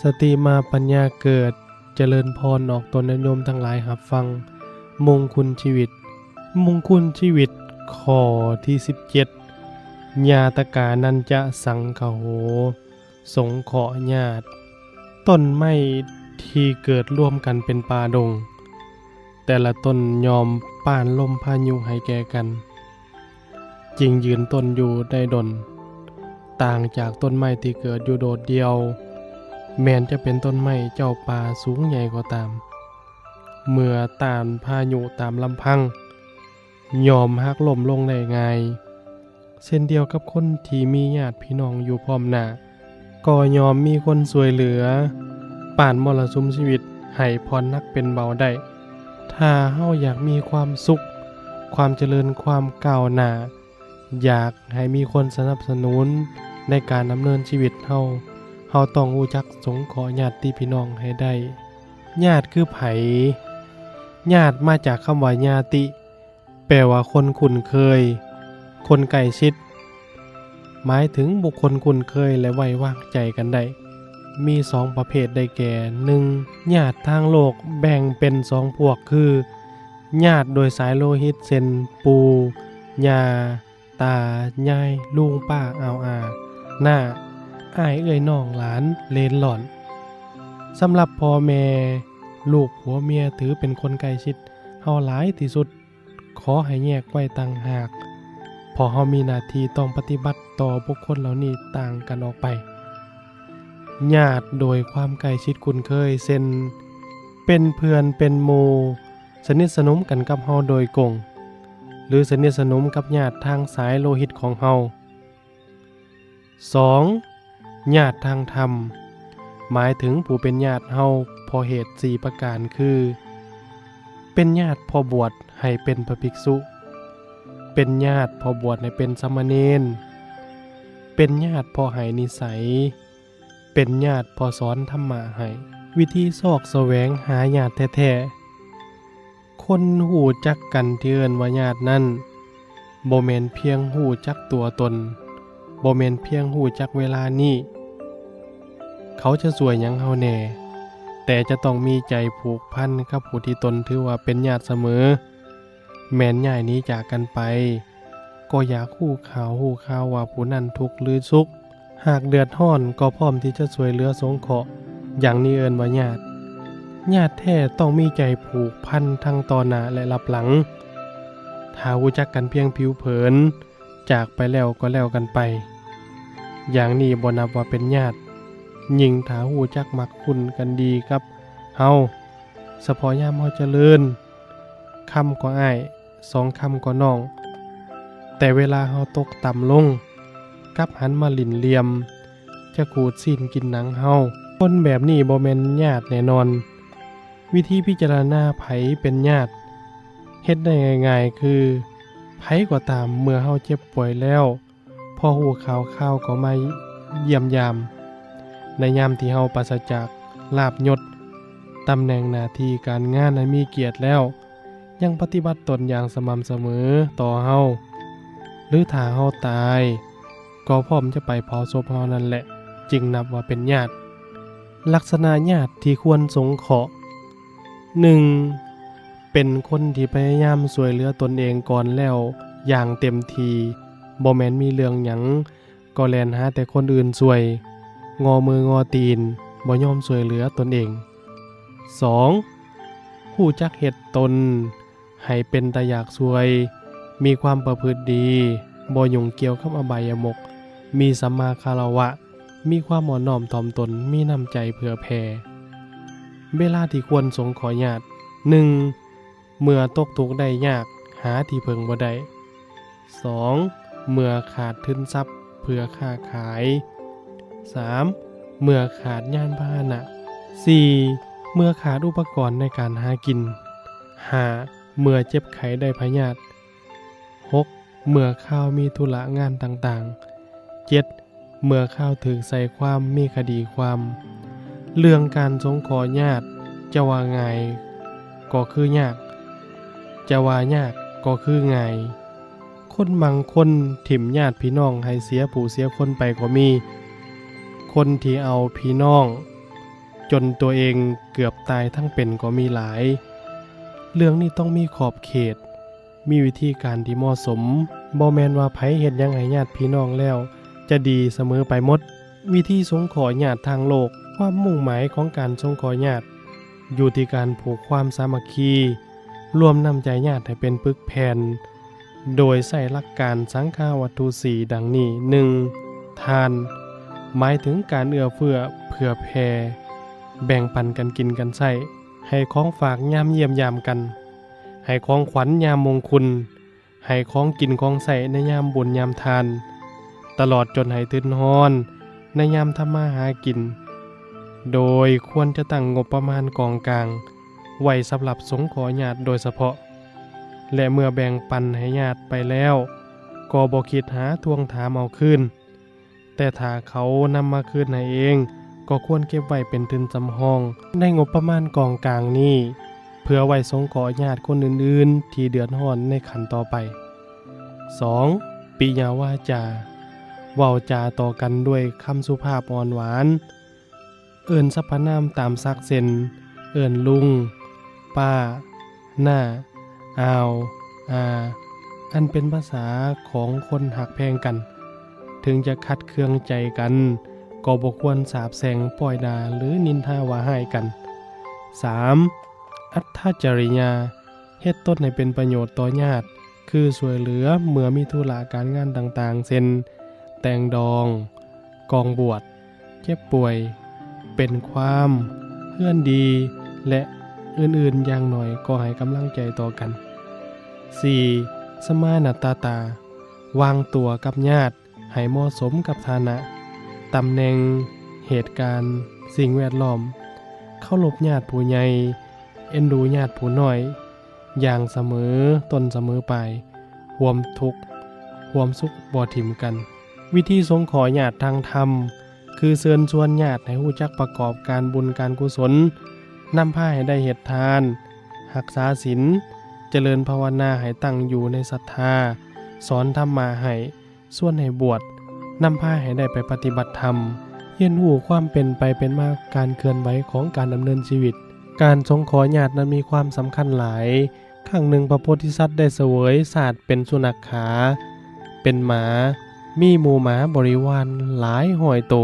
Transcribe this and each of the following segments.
ສະຕິມາປັນຍາເກີດ, ຈະເລີນພອນອອກຕົນຍາດໂຍມທັງຫຼາຍຮັບຟັງ ມົງຄຸນຊີວິດ, ມົງຄຸນຊີວິດ ຂໍ້ທີສິບເຈັດ ຍາຕະການັນຈະສັງຄະໂຫ ສົງເຄາະຍາດ. ຕົ້ນໄມ້ທີ່ເກີດລວມກັນເປັນປ່າດົງ, ແຕ່ລະຕົ້ນຍອມຕ້ານລົມພາຍຸໃຫ້ແກ່ກັນ, ຈຶ່ງຢືນຕົ້ນຢູ່ໄດ້ດົນ. ຕ່າງຈາກຕົ້ນໄມ້ທີ່ເກີດຢູ່ໂດດດ່ຽວ, ແມ່ນຈະເປັນຕົ້ນໄມ້ເຈົ້າປ່າສູງໃຫຍ່ກໍຕາມ, ເມື່ອຕ້ານພາຍຸຕາມລຳພັງ, ຍອມຫັກລົ້ມລົງໄດ້ງ່າຍ. ເຊັ່ນດຽວກັບຄົນທີ່ມີຍາດພີ່ນ້ອງຢູ່ພ້ອມໜ້າ, ກໍຍອມມີຄົນຊ່ວຍເຫຼືອ, ປານມໍລະສຸມຊີວິດໃຫ້ຜ່ອນໜັກເປັນເບົາໄດ້. ຖ້າເຮົາຢາກມີຄວາມສຸກ, ຄວາມຈະເລີນ, ຄວາມກ້າວໜ້າ, ຢາກໃຫ້ມີຄົນສະໜັບສະໜູນໃນການດຳເນີນຊີວິດເຮົາ, ເຮົາຕ້ອງຮູ້ຈັກສົງເຄາະຍາດຕິພີ່ນ້ອງໃຫ້ໄດ້. ຍາດຄືໃຜ? ຍາດມາຈາກຄຳວ່າຍາຕິ, ແປວ່າຄົນຄຸ້ນເຄີຍ, ຄົນໃກ້ຊິດ, ໝາຍເຖິງບຸກຄົນຄຸ້ນເຄີຍ ແລະ ໄວ້ວາງໃຈກັນໄດ້. ມີສອງປະເພດໄດ້ແກ່ ໜຶ່ງ ຍາດທາງໂລກແບ່ງເປັນສອງພວກຄື ຍາດໂດຍສາຍໂລຫິດ ເຊັ່ນ ປູ່, ຍ່າ, ຕາ, ຍາຍ, ລຸງ, ປ້າ, ອາວ, ອາ, ນ້າ, ອ້າຍ, ເອື້ອຍ, ນ້ອງ, ຫຼານ, ເລນ, ຫຼ້ອນ. ສຳລັບພໍ່ແມ່, ລູກ, ຜົວ, ເມຍ ຖືເປັນຄົນໃກ້ຊິດເຮົາຫຼາຍທີ່ສຸດ. ຂໍໃຫ້ແຍກໄວ້ຕ່າງຫາກ, ເພາະເຮົາມີໜ້າທີ່ຕ້ອງປະຕິບັດຕໍ່ບຸກຄົນເຫຼົ່ານີ້ຕ່າງກັນອອກໄປ. ຍາດໂດຍຄວາມໃກ້ຊິດຄຸ້ນເຄີຍ ເຊັ່ນ ເປັນເພື່ອນເປັນໝູ່, ສະໜິດສະໜົມກັນກັບເຮົາໂດຍກົງ ຫຼື ສະໜິດສະໜົມກັບຍາດທາງສາຍໂລຫິດຂອງເຮົາ. ສອງ ຍາດທາງທຳ ໝາຍເຖິງຜູ້ເປັນຍາດເຮົາເພາະເຫດສີ່ປະການຄື ເປັນຍາດພໍ່ບວດໃຫ້ເປັນພະພິກສຸ, ເປັນຍາດພໍ່ບວດໃຫ້ເປັນສາມະເນນ, ເປັນຍາດເພາະໃຫ້ນິໄສ, ເປັນຍາດເພາະສອນທຳມະໃຫ້. ວິທີຊອກສະແຫວງຫາຍາດແທ້ໆ. ຄົນຮູ້ຈັກກັນທີ່ເອີ້ນວ່າຍາດນັ້ນ ບໍ່ແມ່ນພຽງຮູ້ຈັກຕົວຕົນ, ບໍ່ແມ່ນພຽງຮູ້ຈັກເວລານີ້ ເຂົາຈະຊ່ວຍຫຍັງເຮົາແດ່, ແຕ່ຈະຕ້ອງມີໃຈຜູກພັນກັບຜູ້ທີ່ຕົນຖືວ່າເປັນຍາດສະເໝີ. ແມ່ນຍ້າຍໜີຈາກກັນໄປ, ກໍຢາກຮູ້ຂ່າວຮູ້ຂ່າວວ່າຜູ້ນັ້ນທຸກຫຼືສຸກ, ຫາກເດືອດຮ້ອນກໍພ້ອມທີ່ຈະຊ່ວຍເຫຼືອສົງເຄາະ, ຢ່າງນີ້ເອີ້ນວ່າຍາດ. ຍາດແທ້ຕ້ອງມີໃຈຜູກພັນທັງຕໍ່ໜ້າ ແລະ ລັບຫຼັງ. ຖ້າຮູ້ຈັກກັນພຽງຜິວເຜິນ, ຈາກໄປແລ້ວກໍແລ້ວກັນໄປ, ຢ່າງນີ້ບໍ່ນັບວ່າເປັນຍາດ. ຍິ່ງຖ້າຮູ້ຈັກມັກຄຸ້ນກັນດີກັບເຮົາ, ສະເພາະຍາມເຮົາຈະເລີນ, ຄຳກໍອ້າຍ, ສອງຄຳກໍນ້ອງ, ແຕ່ເວລາເຮົາຕົກຕ່ຳລົງ, ກັບຫັນມາຫຼິ້ນຫຼ່ຽມ, ຈະຂູດຊີ້ນກິນໜັງເຮົາ. ຄົນແບບນີ້ບໍ່ແມ່ນຍາດແນ່ນອນ. ວິທີພິຈາລະນາໃຜເປັນຍາດ, ເຮັດໄດ້ງ່າຍໆຄື ໃຜກໍຕາມເມື່ອເຮົາເຈັບປ່ວຍແລ້ວ, ພໍຮູ້ຂ່າວຄາວກໍມາຢ້ຽມຢາມ. ໃນຍາມທີ່ເຮົາປາສະຈາກລາບຍົດ, ຕຳແໜ່ງ, ໜ້າທີ່ການງານອັນມີກຽດແລ້ວ, ຍັງປະຕິບັດຕົນຢ່າງສະໝ່ຳສະເໝີຕໍ່ເຮົາ, ຫຼື ຖ້າເຮົາຕາຍ, ກໍພ້ອມຈະໄປເຜົາສົບເຮົານັ້ນແຫຼະ, ຈຶ່ງນັບວ່າເປັນຍາດ. ລັກສະນະຍາດທີ່ຄວນສົງເຄາະ. ໜຶ່ງ ເປັນຄົນທີ່ພະຍາຍາມຊ່ວຍເຫຼືອຕົນເອງກ່ອນແລ້ວຢ່າງເຕັມທີ່, ບໍ່ແມ່ນມີເລື່ອງຫຍັງກໍແລ່ນຫາແຕ່ຄົນອື່ນຊ່ວຍ, ງໍມືງໍຕີນ, ບໍ່ຍອມຊ່ວຍເຫຼືອຕົນເອງ. ສອງ ຮູ້ຈັກເຮັດຕົນໃຫ້ເປັນຕາຢາກຊ່ວຍ, ມີຄວາມປະພຶດດີ, ບໍ່ຫຍຸ້ງກ່ຽວກັບອະບາຍະມຸກ, ມີສຳມາຄາລະວະ, ມີຄວາມອ່ອນນ້ອມຖ່ອມຕົນ, ມີນ້ຳໃຈເຜື່ອແຜ່. ເວລາທີ່ຄວນສົງເຄາະຍາດ. ໜຶ່ງ ເມື່ອຕົກທຸກໄດ້ຍາກ, ຫາທີ່ເພິ່ງບໍ່ໄດ້. ສອງ ເມື່ອຂາດທຶນຊັບເພື່ອຄ້າຂາຍ. ສາມ ເມື່ອຂາດຍານພາຫະນະ. ສີ່ ເມື່ອຂາດອຸປະກອນໃນການຫາກິນ. ຫ້າ ເມື່ອເຈັບໄຂ້ໄດ້ພະຍາດ. ຫົກ ເມື່ອຄາວມີທຸລະງານຕ່າງໆ. ເຈັດ ເມື່ອຄາວຖືກໃສ່ຄວາມ, ມີຄະດີຄວາມ. ເລື່ອງການສົງເຄາະຍາດ, ຈະວ່າງ່າຍກໍຄືຍາກ, ຈະວ່າຍາກກໍຄືງ່າຍ. ຄົນບາງຄົນຖິ້ມຍາດພີ່ນ້ອງໃຫ້ເສຍຜູ້ເສຍຄົນໄປກໍມີ. ຄົນທີ່ເອົາພີ່ນ້ອງ ຈົນຕົວເອງເກືອບຕາຍທັງເປັນກໍມີຫຼາຍ. ເລື່ອງນີ້ຕ້ອງມີຂອບເຂດ, ມີວິທີການທີ່ເໝາະສົມ, ບໍ່ແມ່ນວ່າໃຜເຮັດຫຍັງໃຫ້ຍາດພີ່ນ້ອງແລ້ວຈະດີສະເໝີໄປໝົດ. ວິທີສົງເຄາະຍາດທາງໂລກ, ຄວາມມຸ່ງໝາຍຂອງການສົງເຄາະຍາດ ຢູ່ທີ່ການຜູກຄວາມສາມັກຄີ, ລວມນ້ຳໃຈຍາດໃຫ້ເປັນປຶກແຜ່ນ ໂດຍໃຊ້ຫຼັກການສັງຄາວັດຖຸສີ່ດັ່ງນີ້: ໜຶ່ງ ທານ ໝາຍເຖິງການເອື້ອເຟື້ອເຜື່ອແຜ່ ແບ່ງປັນກັນກິນກັນໃຊ້, ໃຫ້ຂອງຝາກຍາມຢ້ຽມຢາມກັນ, ໃຫ້ຂອງຂວັນຍາມມົງຄຸນ, ໃຫ້ຂອງກິນຂອງໃຊ້ໃນຍາມບຸນຍາມທານ, ຕະຫຼອດຈົນໃຫ້ທຶນຮອນໃນຍາມທຳມາຫາກິນ, ໂດຍຄວນຈະຕັ້ງງົບປະມານກອງກາງໄວ້ສຳລັບສົງເຄາະຍາດໂດຍສະເພາະ ແລະ ເມື່ອແບ່ງປັນໃຫ້ຍາດໄປແລ້ວ ກໍບໍ່ຄິດຫາທວງຖາມເອົາຄືນ, ແຕ່ຖ້າເຂົານຳມາຄືນໃຫ້ເອງ ກໍຄວນເກັບໄວ້ເປັນທຶນສຳຮອງໃນງົບປະມານກອງກາງນີ້ ເພື່ອໄວ້ສົງເຄາະຍາດຄົນອື່ນໆທີ່ເດືອດຮ້ອນໃນຂັ້ນຕໍ່ໄປ. ສອງ ປິຍະວາຈາ ເວົ້າຈາຕໍ່ກັນດ້ວຍຄຳສຸພາບອ່ອນຫວານ, ເອີ້ນສັບພະນາມຕາມສັກ ເຊັ່ນ ເອີ້ນລຸງ, ປ້າ, ນ້າ, ອາວ, ອາ, ອັນເປັນພາສາຂອງຄົນຮັກແພງກັນ. ເຖິງຈະຂັດເຄືອງໃຈກັນ ກໍບໍ່ຄວນສາບແຊ່ງ, ປ້ອຍດ່າ ຫຼື ນິນທາວ່າຮ້າຍກັນ. ສາມ ອັດຖະຈະລິຍາ ເຮັດຕົນໃຫ້ເປັນປະໂຫຍດຕໍ່ຍາດ ຄືຊ່ວຍເຫຼືອເມື່ອມີທຸລະການງານຕ່າງໆ ເຊັ່ນ ແຕ່ງດອງ, ກອງບວດ, ເຈັບປ່ວຍ, ເປັນຄວາມ, ເຮືອນດີ ແລະ ອື່ນໆ ຢ່າງໜ້ອຍກໍໃຫ້ກຳລັງໃຈຕໍ່ກັນ. ສີ່ ສະມານະຕະຕາ ວາງຕົວກັບຍາດ ໃຫ້ເໝາະສົມກັບຖານະ, ຕຳແໜ່ງ, ເຫດການ, ສິ່ງແວດລ້ອມ, ເຄົາລົບຍາດຜູ້ໃຫຍ່, ເອັນດູຍາດຜູ້ນ້ອຍ, ຢ່າງສະເໝີຕົ້ນສະເໝີປາຍ, ຮ່ວມທຸກຮ່ວມສຸກບໍ່ຖິ້ມກັນ. ວິທີສົງເຄາະຍາດທາງທຳ ຄືເຊີນຊວນຍາດໃຫ້ຮູ້ຈັກປະກອບການບຸນການກຸສົນ, ນຳພາໃຫ້ໄດ້ເຮັດທານ, ຮັກສາສິນ, ຈະເລີນພາວະນາໃຫ້ຕັ້ງຢູ່ໃນສັດທາ, ສອນທຳມະໃຫ້, ຊວນໃຫ້ບວດ, ນຳພາໃຫ້ໄດ້ໄປປະຕິບັດທຳ, ຮຽນຮູ້ຄວາມເປັນໄປເປັນມາການເຄື່ອນໄຫວຂອງການດຳເນີນຊີວິດ. ການສົງເຄາະຍາດນັ້ນມີຄວາມສຳຄັນຫຼາຍ. ຄັ້ງໜຶ່ງພະໂພທິສັດໄດ້ສະເຫວີຍຊາດເປັນສຸນັກຂາ, ເປັນໝາ, ມີໝູ່ໝາບໍລິວານຫຼາຍຮ້ອຍໂຕ,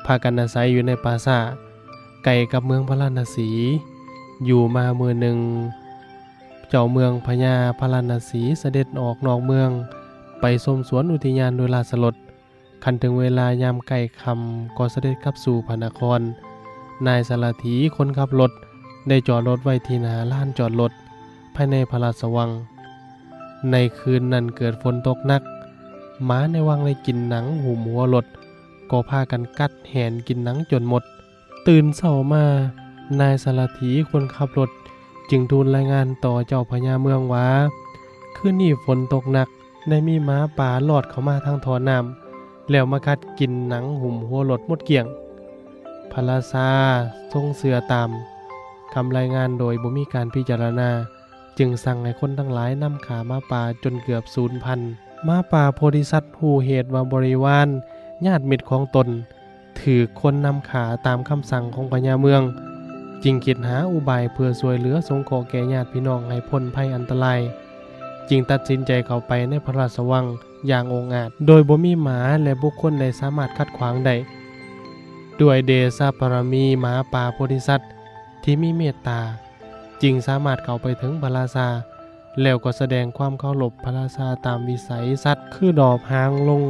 ພາກັນອາໄສຢູ່ໃນປ່າຊ້າ ໃກ້ກັບເມືອງພາລານະສີ. ຢູ່ມາມື້ໜຶ່ງ ເຈົ້າເມືອງພະຍາພາລານະສີສະເດັດອອກນອກເມືອງ ໄປຊົມສວນອຸທິຍານໂດຍລາຊະລົດ. ຄັນເຖິງເວລາຍາມໃກ້ຄ່ຳກໍສະເດັດກັບສູ່ພະນະຄອນ. ນາຍສາລະຖີຄົນຂັບລົດໄດ້ຈອດລົດໄວ້ທີ່ໜ້າລານຈອດລົດພາຍໃນພະລາຊະວັງ. ໃນຄືນນັ້ນເກີດຝົນຕົກໜັກ, ໝາໃນວັງໄດ້ກິນໜັງຫຸ້ມຫົວລົດ ກໍພາກັນກັດແຫນກິນໜັງຈົນໝົດ. ຕື່ນເຊົ້າມາ, ນາຍສາລະຖີຄົນຂັບລົດຈຶ່ງທູນລາຍງານຕໍ່ເຈົ້າພະຍາເມືອງວ່າ ຄືນນີ້ຝົນຕົກໜັກ, ໄດ້ມີໝາປ່າລອດເຂົ້າມາທາງທໍ່ນ້ຳ ແລ້ວມາກັດກິນໜັງຫຸ້ມຫົວລົດໝົດກ້ຽງ. ພະລາຊາຊົງເຊື່ອຕາມຄຳລາຍງານໂດຍບໍ່ມີການພິຈາລະນາ, ຈຶ່ງສັ່ງໃຫ້ຄົນທັງຫຼາຍນຳຂ້າໝາປ່າຈົນເກືອບສູນພັນ. ໝາປ່າໂພທິສັດຮູ້ເຫດວ່າບໍລິວານ, ຍາດມິດຂອງຕົນ ຖືກຄົນນຳຂ້າຕາມຄຳສັ່ງຂອງພະຍາເມືອງ, ຈຶ່ງຄິດຫາອຸບາຍເພື່ອຊ່ວຍເຫຼືອສົງເຄາະແກ່ຍາດພີ່ນ້ອງໃຫ້ພົ້ນໄພອັນຕະລາຍ, ຈຶ່ງຕັດສິນໃຈເຂົ້າໄປໃນພະລາຊະວັງຢ່າງອົງອາດ, ໂດຍບໍ່ມີໝາ ແລະ ບຸກຄົນໃດສາມາດຂັດຂວາງໄດ້. ດ້ວຍເດຊະບາລະມີໝາປ່າໂພທິສັດທີ່ມີເມດຕາ, ຈຶ່ງສາມາດເຂົ້າໄປເຖິງພະລາຊາ, ແລ້ວກໍສະແດງຄວາມເຄົາລົບພະລາຊາຕາມວິໄສສັດ, ຄືດອບຫາງລົງ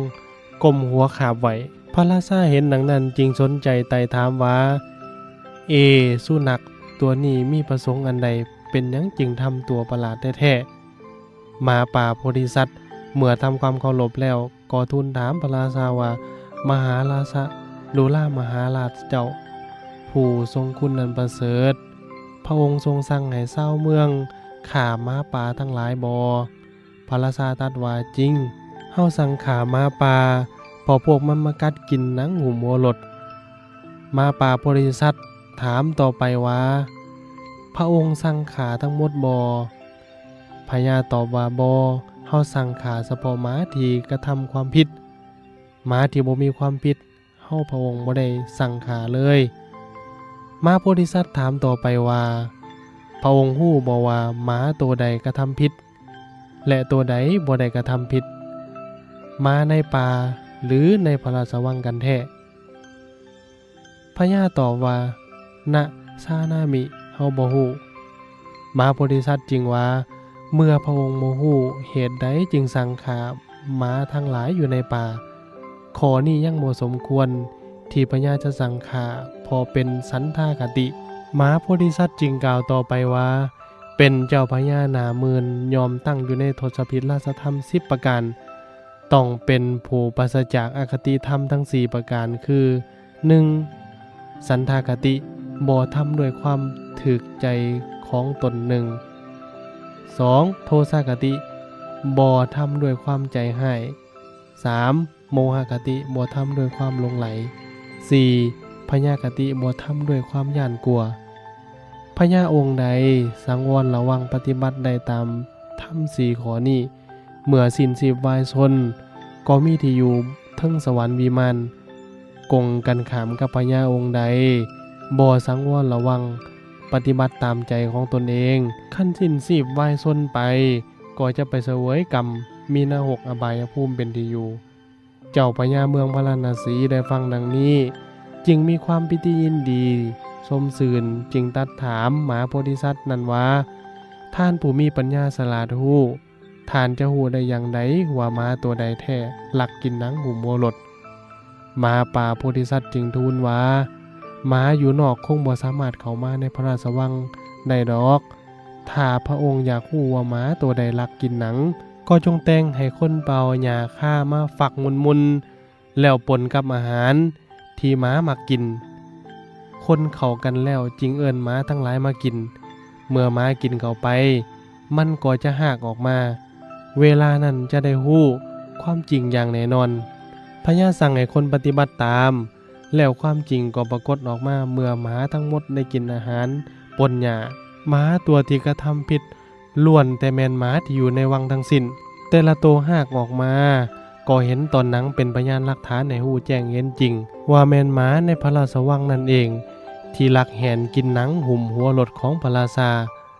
ກົ້ມຫົວຂາບໄຫວ້. ພະລາຊາເຫັນດັ່ງນັ້ນຈຶ່ງສົນໃຈໄຕ່ຖາມວ່າ, ເອ, ສຸນັກຕົວນີ້ມີປະສົງອັນໃດ? ເປັນຫຍັງຈຶ່ງທຳຕົວປະຫຼາດແທ້ໆ? ໝາປ່າໂພທິສັດເມື່ອທຳຄວາມເຄົາລົບແລ້ວ ກໍທູນຖາມພະລາຊາວ່າ, ມະຫາລາຊະ, ດູລາມະຫາລາຊເຈົ້າ, ຜູ້ຊົງຄຸນອັນປະເສີດ, ພະອົງຊົງສັ່ງໃຫ້ຊາວເມືອງຂ້າໝາປ່າທັງຫຼາຍບໍ? ພະລາຊາຕັດວ່າ, ຈິງ, ເຮົາສັ່ງຂ້າໝາປ່າ, ເພາະພວກມັນມາກັດກິນໜັງຫຸ້ມຫົວລົດ. ໝາປ່າໂພທິສັດຖາມຕໍ່ໄປວ່າ, ພະອົງສັ່ງຂ້າທັງໝົດບໍ? ພະຍາຕອບວ່າ, ບໍ່, ເຮົາສັ່ງຂ້າສະເພາະໝາທີ່ກະທຳຄວາມຜິດ. ໝາທີ່ບໍ່ມີຄວາມຜິດ ເຮົາພະອົງບໍ່ໄດ້ສັ່ງຂ້າເລີຍ. ມະຫາໂພທິສັດຖາມຕໍ່ໄປວ່າ, ພະອົງຮູ້ບໍ່ວ່າໝາໂຕໃດກະທຳຜິດ ແລະ ໂຕໃດບໍ່ໄດ້ກະທຳຜິດ, ໝາໃນປ່າ ຫຼື ໃນພະລາຊະວັງກັນແທ້? ພະຍາຕອບວ່າ, ນະ ຊານາມິ, ເຮົາບໍ່ຮູ້. ມະຫາໂພທິສັດຈຶ່ງວ່າ, ເມື່ອພະອົງບໍ່ຮູ້, ເຫດໃດຈຶ່ງສັ່ງຂ້າໝາທັງຫຼາຍຢູ່ໃນປ່າ? ຂໍ້ນີ້ຍັງບໍ່ສົມຄວນທີ່ພະຍາຈະສັ່ງຂ້າ, ເພາະເປັນສັນທາຄະຕິ. ມະຫາໂພທິສັດຈຶ່ງກ່າວຕໍ່ໄປວ່າ, ເປັນເຈົ້າພະຍາໜ້າໝື່ນ ຍ່ອມຕັ້ງຢູ່ໃນທົດສະພິດລາຊະທຳສິບປະການ, ຕ້ອງເປັນຜູ້ປາສະຈາກອະຄະຕິທຳທັງສີ່ປະການ ຄື ໜຶ່ງ ສັນທາຄະຕິ, ບໍ່ທຳດ້ວຍຄວາມຖືກໃຈຂອງຕົນ. ໜຶ່ງ ສອງ ໂທສາຄະຕິ, ບໍ່ທຳດ້ວຍຄວາມໃຈຮ້າຍ. ສາມ ໂມຫະຄະຕິ, ບໍ່ທຳດ້ວຍຄວາມຫຼົງໄຫຼ. ສີ່ ພະຍາຄະຕິ, ບໍ່ທຳດ້ວຍຄວາມຢ້ານກົວ. ພະຍາອົງໃດສັງວອນລະວັງປະຕິບັດໄດ້ຕາມທຳສີ່ຂໍ້ນີ້, ເມື່ອສິ້ນຊີບວາຍຊົນ ກໍມີທີ່ຢູ່ເທິງສະຫວັນວິມານ. ກົງກັນຂ້າມກັບພະຍາອົງໃດບໍ່ສັງວອນລະວັງປະຕິບັດຕາມໃຈຂອງຕົນເອງ, ຄັນສິ້ນຊີບວາຍຊົນໄປ ກໍຈະໄປສະເຫວີຍກຳ, ມີນະຮົກອະບາຍຍະພູມເປັນທີ່ຢູ່. ເຈົ້າພະຍາເມືອງພາລານະສີໄດ້ຟັງດັ່ງນີ້ ຈຶ່ງມີຄວາມປີຕິຍິນດີຊົມຊື່ນ, ຈຶ່ງຕັດຖາມມະຫາໂພທິສັດນັ້ນວ່າ, ທ່ານຜູ້ມີປັນຍາສະຫຼາດຮູ້, ທ່ານຈະຮູ້ໄດ້ຢ່າງໃດວ່າໝາຕົວໃດແທ້ລັກກິນໜັງຫຸ້ມຫົວລົດ? ມະຫາໂພທິສັດຈຶ່ງທູນວ່າ, ໝາຢູ່ນອກຄົງບໍ່ສາມາດເຂົ້າມາໃນພະລາຊະວັງໄດ້ດອກ. ຖ້າພະອົງຢາກຮູ້ວ່າໝາຕົວໃດລັກກິນໜັງ, ກໍຈົ່ງແຕ່ງໃຫ້ຄົນໄປເອົາຫຍ້າຄາມາຝັກໝຸ່ນໆ ແລ້ວປົນກັບອາຫານທີ່ໝາມັກກິນ. ຄົນເຂົ້າກັນແລ້ວຈຶ່ງເອີ້ນໝາທັງຫຼາຍມາກິນ. ເມື່ອໝາກິນເຂົ້າໄປ, ມັນກໍຈະຮາກອອກມາ. ເວລານັ້ນຈະໄດ້ຮູ້ຄວາມຈິງຢ່າງແນ່ນອນ. ພະຍາສັ່ງໃຫ້ຄົນປະຕິບັດຕາມ, ແລ້ວຄວາມຈິງກໍປາກົດອອກມາເມື່ອໝາທັງໝົດໄດ້ກິນອາຫານປົນຫຍ້າ. ໝາຕົວທີ່ກະທຳຜິດ ລ້ວນແຕ່ແມ່ນໝາທີ່ຢູ່ໃນວັງທັງສິ້ນ. ແຕ່ລະໂຕຮາກອອກມາ ກໍເຫັນຕໍ່ໜັງເປັນພະຍານຫຼັກຖານໃຫ້ຮູ້ແຈ້ງເຫັນຈິງ ວ່າແມ່ນໝາໃນພະລາຊະວັງນັ້ນເອງ ທີ່ລັກແຫນກິນໜັງຫຸ້ມຫົວລົດຂອງພະລາຊາ.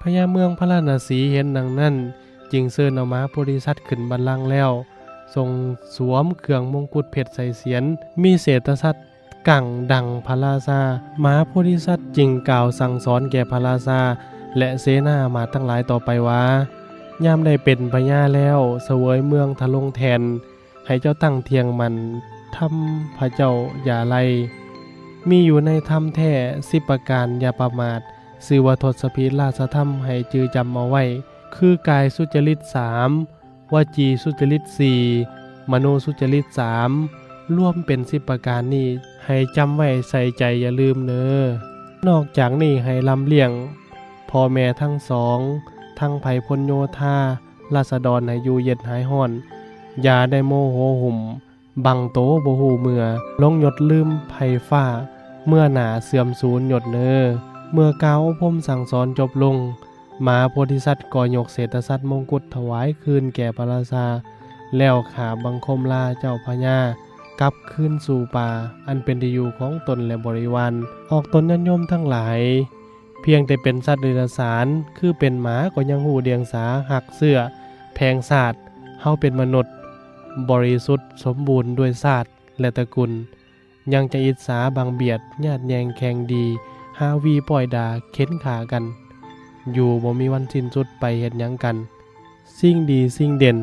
ພະຍາເມືອງພາລານະສີເຫັນດັ່ງນັ້ນ ຈຶ່ງເຊີນເອົາມະຫາໂພທິສັດຂຶ້ນບັນລັງແລ້ວ ຊົງສວມເຄື່ອງມົງກຸດເພັດໃສ່ສຽນ ມີເສດຖະສັດ ກັງດັງພະລາຊາ. ມະຫາໂພທິສັດຈຶ່ງກ່າວສັ່ງສອນແກ່ພະລາຊາ ແລະ ເສນາອາມາດທັງຫຼາຍຕໍ່ໄປວ່າ, ຍາມໄດ້ເປັນພະຍາແລ້ວ ສະເຫວີຍເມືອງທະລົງແທ່ນ, ໃຫ້ເຈົ້າຕັ້ງທ່ຽງໝັ້ນທຳພະເຈົ້າຢ່າໄລ່. ມີຢູ່ໃນທຳແທ້ສິບປະການ, ຢ່າປະໝາດ, ຊື່ວ່າທົດສະພີລາຊະທຳ, ໃຫ້ຈື່ຈຳເອົາໄວ້, ຄືກາຍສຸຈະລິດສາມ, ວະຈີສຸຈະລິດສີ່, ມະໂນສຸຈະລິດສາມ ລວມເປັນສິບປະການນີ້ ໃຫ້ຈຳໄວ້ໃສ່ໃຈຢ່າລືມເນີ. ນອກຈາກນີ້ໃຫ້ລຳລ້ຽງພໍ່ແມ່ທັງສອງ, ທັງໄພພົນໂຍທາ, ລາຊະດອນໃຫ້ຢູ່ເຢັນຫາຍຮ້ອນ, ຢ່າໄດ້ໂມໂຫຫຸ້ມ ບັງໂຕບໍ່ຮູ້ເມື່ອ, ຫຼົງຍົດລືມໄພຟ້າ, ເມື່ອໜ້າເສື່ອມສູນຍົດເນີ. ເມື່ອກ່າວອົບຮົມສັ່ງສອນຈົບລົງ, ມະຫາໂພທິສັດກໍຍົກເສດຖະສັດມົງກຸດຖະຫວາຍຄືນແກ່ພະລາຊາ, ແລ້ວຂາບບັງຄົມລາເຈົ້າພະຍາກັບຄືນສູ່ປ່າ ອັນເປັນທີ່ຢູ່ຂອງຕົນ ແລະ ບໍລິວານ, ອອກຕົນຍາດໂຍມທັງຫຼາຍ. ພຽງແຕ່ເປັນສັດເດຍລະສານ ຄືເປັນໝາ ກໍຍັງຮູ້ດຽງສາ, ຮັກເຊື້ອແຜງຊາດ, ເຮົາເປັນມະນຸດບໍລິສຸດສົມບູນດ້ວຍຊາດ ແລະ ຕະກຸນ, ຍັງຈະອິດສາບັງບຽດ, ຍາດແຍ່ງແຂ່ງດີ, ຫາວີປ້ອຍດ່າ, ເຂັນຂ້າກັນ, ຢູ່ບໍ່ມີວັນສິ້ນສຸດ, ໄປເຮັດຫຍັງກັນ, ສິ່ງດີສິ່ງເດັ່ນ,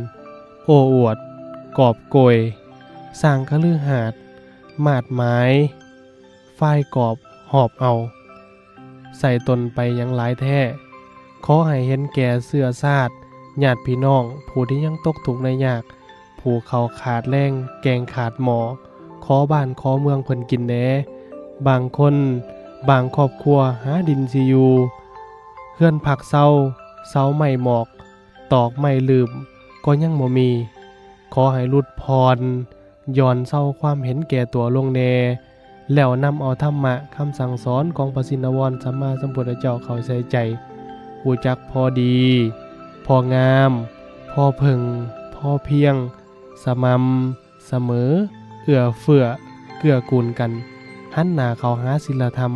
ໂອ້ອວດ, ກອບໂກຍ, ສ້າງຄະລືຫາດ, ມາດໝາຍ, ຝ້າຍກອບ, ຫອບເອົາ, ໃສ່ຕົນໄປຫຍັງຫຼາຍແທ້. ຂໍໃຫ້ເຫັນແກ່ເຊື້ອຊາດ, ຍາດພີ່ນ້ອງ, ຜູ້ທີ່ຍັງຕົກທຸກໃນຍາກ, ຜູ້ເຂົ້າຂາດແລງ, ແກງຂາດໝໍ້, ຂໍບ້ານຂໍເມືອງເພິ່ນກິນແດ່. ບາງຄົນ, ບາງຄອບຄົວຫາດິນຊິຢູ່, ເຮືອນພັກເຊົາ, ເສົາໄມ້ໝອກ, ຕອກໄມ້ລືມ, ກໍຍັງບໍ່ມີ. ຂໍໃຫ້ຫຼຸດຜ່ອນ, ຢ່ອນເຊົາຄວາມເຫັນແກ່ຕົວລົງແດ່, ແລ້ວນຳເອົາທຳມະຄຳສັ່ງສອນຂອງພະຊິນນະວອນສຳມາສຳພຸດທະເຈົ້າເຂົ້າໃສ່ໃຈ, ຮູ້ຈັກພໍດີ, ພໍງາມ, ພໍເພິ່ງ, ພໍພຽງ, ສະໝ່ຳສະເໝີ, ເອື້ອເຟື້ອ, ເກື້ອກູນກັນ, ຫັນໜ້າເຂົ້າຫາສິນລະທຳ,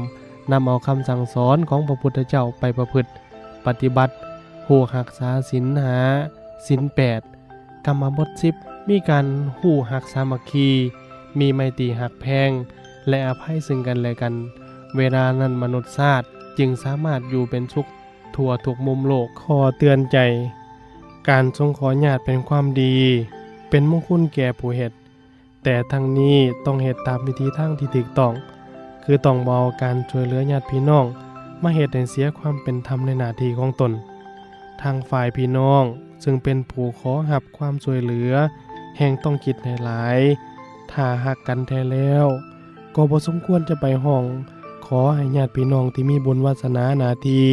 ນຳເອົາຄຳສັ່ງສອນຂອງພະພຸດທະເຈົ້າໄປປະພຶດປະຕິບັດ, ຮູ້ຮັກສາສິນຫ້າ, ສິນແປດ, ກຳມະບົດສິບ ມີການຮູ້ຮັກສາມັກຄີ, ມີໄມຕີຮັກແພງ ແລະ ອະໄພເຊິ່ງກັນແລະກັນ, ເວລານັ້ນມະນຸດຊາດຈຶ່ງສາມາດຢູ່ເປັນສຸກທົ່ວທຸກມຸມໂລກ. ຂໍ້ເຕືອນໃຈ, ການສົງເຄາະຍາດເປັນຄວາມດີ, ເປັນມົງຄຸນແກ່ຜູ້ເຮັດ, ແຕ່ທັງນີ້ຕ້ອງເຮັດຕາມວິທີທາງທີ່ຖືກຕ້ອງ, ຄືຕ້ອງບໍ່ເອົາການຊ່ວຍເຫຼືອຍາດພີ່ນ້ອງມາເຮັດໃຫ້ເສຍຄວາມເປັນທຳໃນໜ້າທີ່ຂອງຕົນ. ທາງຝ່າຍພີ່ນ້ອງເຊິ່ງເປັນຜູ້ຂໍຮັບຄວາມຊ່ວຍເຫຼືອ ແຮ່ງຕ້ອງຄິດໃຫ້ຫຼາຍ. ຖ້າຮັກກັນແທ້ແລ້ວ, ກໍບໍ່ສົມຄວນຈະໄປຮ້ອງຂໍໃຫ້ຍາດພີ່ນ້ອງທີ່ມີບຸນວາສະໜາໜ້າທີ່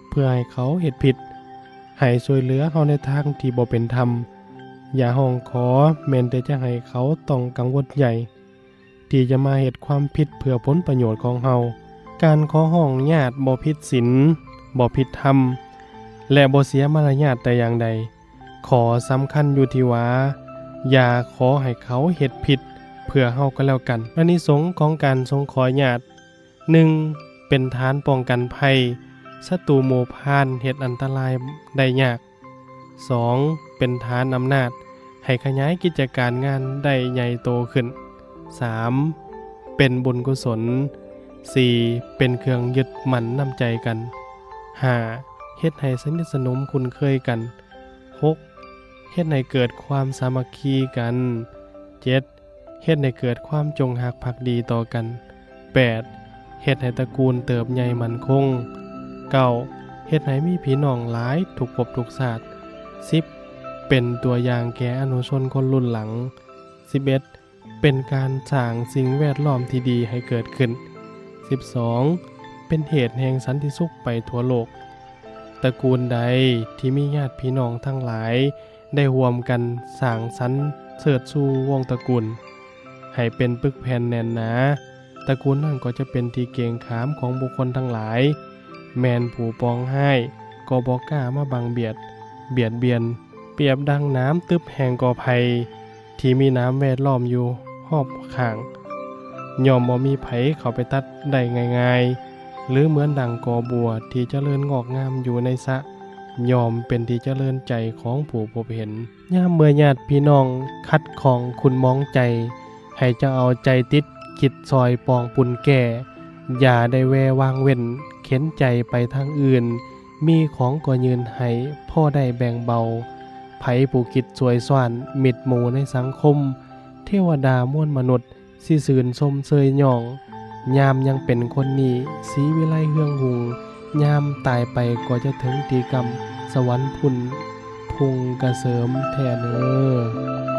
ເພື່ອໃຫ້ເຂົາເຮັດຜິດ, ໃຫ້ຊ່ວຍເຫຼືອເຮົາໃນທາງທີ່ບໍ່ເປັນທຳ. ຢ່າຮ້ອງຂໍແມ່ນແຕ່ຈະໃຫ້ເຂົາຕ້ອງກັງວົນໃຫຍ່ ທີ່ຈະມາເຮັດຄວາມຜິດເພື່ອຜົນປະໂຫຍດຂອງເຮົາ. ການຂໍຮ້ອງຍາດບໍ່ຜິດສິນ, ບໍ່ຜິດທຳ ແລະ ບໍ່ເສຍມາລະຍາດແຕ່ຢ່າງໃດ. ຂໍ້ສຳຄັນຢູ່ທີ່ວ່າ ຢ່າຂໍໃຫ້ເຂົາເຮັດຜິດເພື່ອເຮົາກໍແລ້ວກັນ. ອານິສົງຂອງການສົງເຄາະຍາດ, ໜຶ່ງ ເປັນຖານປ້ອງກັນໄພ, ສັດຕູໝູ່ພານເຮັດອັນຕະລາຍໄດ້ຍາກ. ສອງ ເປັນຖານອຳນາດ ໃຫ້ຂະຫຍາຍກິດຈະການງານໄດ້ໃຫຍ່ໂຕຂຶ້ນ. ສາມ ເປັນບຸນກຸສົນ. ສີ່ ເປັນເຄື່ອງຍຶດໝັ້ນນຳໃຈກັນ. ຫ້າ ເຮັດໃຫ້ສະໜິດສະໜົມຄຸ້ນເຄີຍກັນ. ຫົກ ເຮັດໃຫ້ເກີດຄວາມສາມັກຄີກັນ. ເຈັດ ເຮັດໃຫ້ເກີດຄວາມຈົງຮັກພັກດີຕໍ່ກັນ. ແປດ ເຮັດໃຫ້ຕະກູນເຕີບໃຫຍ່ໝັ້ນຄົງ. ເກົ້າ ເຮັດໃຫ້ມີພີ່ນ້ອງຫຼາຍທຸກພົບທຸກຊາດ. ສິບ ເປັນຕົວຢ່າງແກ່ອະນຸຊົນຄົນລຸ້ນຫຼັງ. ສິບເອັດ ເປັນການສ້າງສິ່ງແວດລ້ອມທີ່ດີໃຫ້ເກີດຂຶ້ນ. ສິບສອງ ເປັນເຫດແຫ່ງສັນຕິສຸກໄປທົ່ວໂລກ. ຕະກູນໃດທີ່ມີຍາດພີ່ນ້ອງທັງຫຼາຍ ໄດ້ຮ່ວມກັນສ້າງສັນເຊີດຊູວົງຕະກູນໃຫ້ເປັນປຶກແຜ່ນແໜ້ນໜາ, ຕະກູນນັ້ນກໍຈະເປັນທີ່ເກງຂາມຂອງບຸກຄົນທັງຫຼາຍ, ແມ່ນຜູ້ປອງຮ້າຍກໍບໍ່ກ້າມາບັງບຽດ, ບຽດບຽນ. ປຽບດັ່ງໜາມຕຶບແຫ່ງກໍໄຜ່ທີ່ມີໜາມແວດລ້ອມຢູ່ຮອບຂ້າງ, ຍ່ອມບໍ່ມີໃຜເຂົ້າໄປຕັດໄດ້ງ່າຍໆ, ຫຼື ເໝືອນດັ່ງກໍບົວທີ່ຈະເລີນງອກງາມຢູ່ໃນສະ, ຍ່ອມເປັນທີ່ຈະເລີນໃຈຂອງຜູ້ພົບເຫັນ. ຍາມເມື່ອຍາດພີ່ນ້ອງຂັດຂ້ອງຂຸ້ນໝອງໃຈ, ໃຫ້ເຈົ້າເອົາໃຈຕິດຄິດຊ່ອຍປອງປຸ້ນແກ້, ຢ່າໄດ້ແວ່ວາງເວັ້ນເຂັນໃຈໄປທາງອື່ນ, ມີຂອງກໍຍື່ນໃຫ້ພໍໄດ້ແບ່ງເບົາ. ໃຜຜູ້ຄິດຊ່ວຍຊ້ອນມິດໝູ່ໃນສັງຄົມ, ເທວະດາມວນມະນຸດ ຊິຊື່ນຊົມເຊີຍຍ້ອງ. ຍາມຍັງເປັນຄົນນີ້ ສີວິໄລເຮືອງຮຸ່ງ, ຍາມຕາຍໄປກໍຈະເຖິງທີ່ກຳສະຫວັນພຸ້ນ, ພຸ່ງກະເສີມແທ້ເນີ.